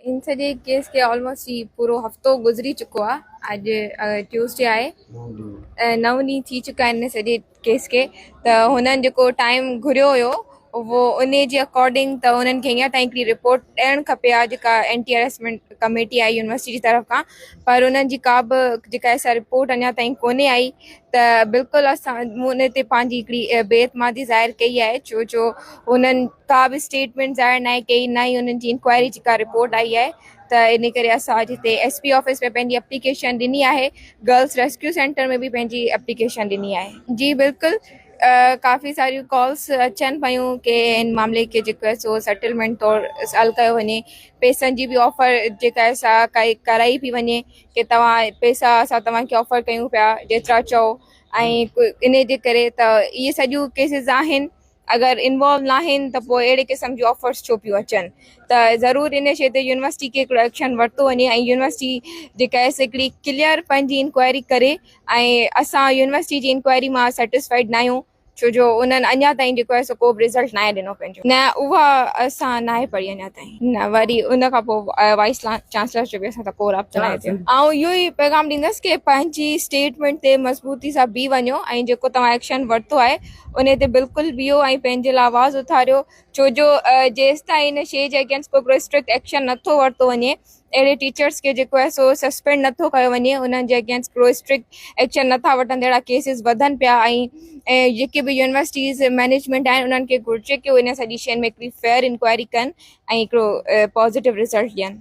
ان سڄي ڪيس کي آلموسٽ هي پورو هفتو گذري چڪو آ اڄ ٽيوزڊي آهي نو ڏينهن ٿي چڪا آهن ان سڄي ڪيس کي ته هنن جيڪو ٽائيم گهريو هيو اهو ان جي اڪارڊنگ ته انهن کي هينئر تائين هڪڙي رپورٽ ڏيڻ کپي ها جيڪا اينٽي هراسمينٽ ڪميٽي آهي يونيورسٽي جي طرف کان پر انهن جي ڪا به جيڪا سا رپورٽ اڃا تائين ڪونهي آئي ته بلڪل اسان مون ان تي پنهنجي هڪڙي بي اعتمادي ظاهر ڪئي آهي ڇو جو انهن ڪا به اسٽيٽمينٽ ظاهر ناهي ڪئي نه ئي انهن جي انڪوائري جي ڪا رپورٽ آئي آهي ته ان ڪري اسان اڄ هتي ايس پي آفيس ۾ پنهنجي اپليڪيشن ڏني آهي گرلس ريسڪيو سينٽر ۾ به پنهنجي اپليڪيشن ڏني آهي. جي بلڪل ڪافي ساريون ڪالس اچن پيون ڪي ان معاملي کي جيڪو آهي سو سيٽلمينٽ طور حل ڪيو وڃي پيسن جي به آفر جيڪا آهي سا ڪرائي پئي وڃي ڪي توهان پيسا اسان توهان کي آفر ڪيون پيا جيترا چئو ۽ ان جي ڪري ته اهي سڄيون ڪيسز آهن اگر انوالو ناهن ته پوء اهڙي قسم جون آفرس ڇو پيون اچن ته ضرور ان شي تي يونيورسٽي کي هڪڙو ايڪشن ورتو وڃي ۽ يونيورسٽي جيڪا آهي سو هڪڙي ڪليئر پنهنجي انڪوائري ڪري ۽ اسان يونيورسٽي جي انڪوائري مان سيٽسفائيڊ ناهيون ڇو جو انهن اڃا تائين جيڪو آهي سو ڪو به رزلٽ ناهي ڏنو پنهنجو. نه اها اسان ناهي پڙهي اڃا تائين. نه وري ان کان پوء وائيس چانسلر جو به اسان سان ڪو رابطو ناهي ٿيو. آئون اهو ئي پيغام ڏيندس ڪي پنهنجي اسٽيٽمينٽ تي مضبوطي سان بيهي وڃو ۽ جيڪو توهان ايڪشن ورتو آهي انهي تي بلڪل بيهو ۽ پنهنجي لاء آواز اٿاريو ڇو جو جيستائين ان شي جي اگينسٽ ڪو هڪڙو اسٽرڪٽ ايڪشن نٿو ورتو وڃي اهڙي ٽيچرس کي جيڪو آهي سو سسپينڊ نٿو ڪيو وڃي انهن جي اگينسٽ ڪو اسٽرڪٽ ايڪشن نٿا وٺن ته اهڙا ڪيسز وڌن پيا ۽ جيڪي به يونيورسٽيز مينيجمينٽ آهن انهن کي گهرجي ڪي اهي ان سڄي شين ۾ هڪڙي فيئر انڪوائري ڪن ۽ هڪڙو پازيٽو رزلٽ ڏين.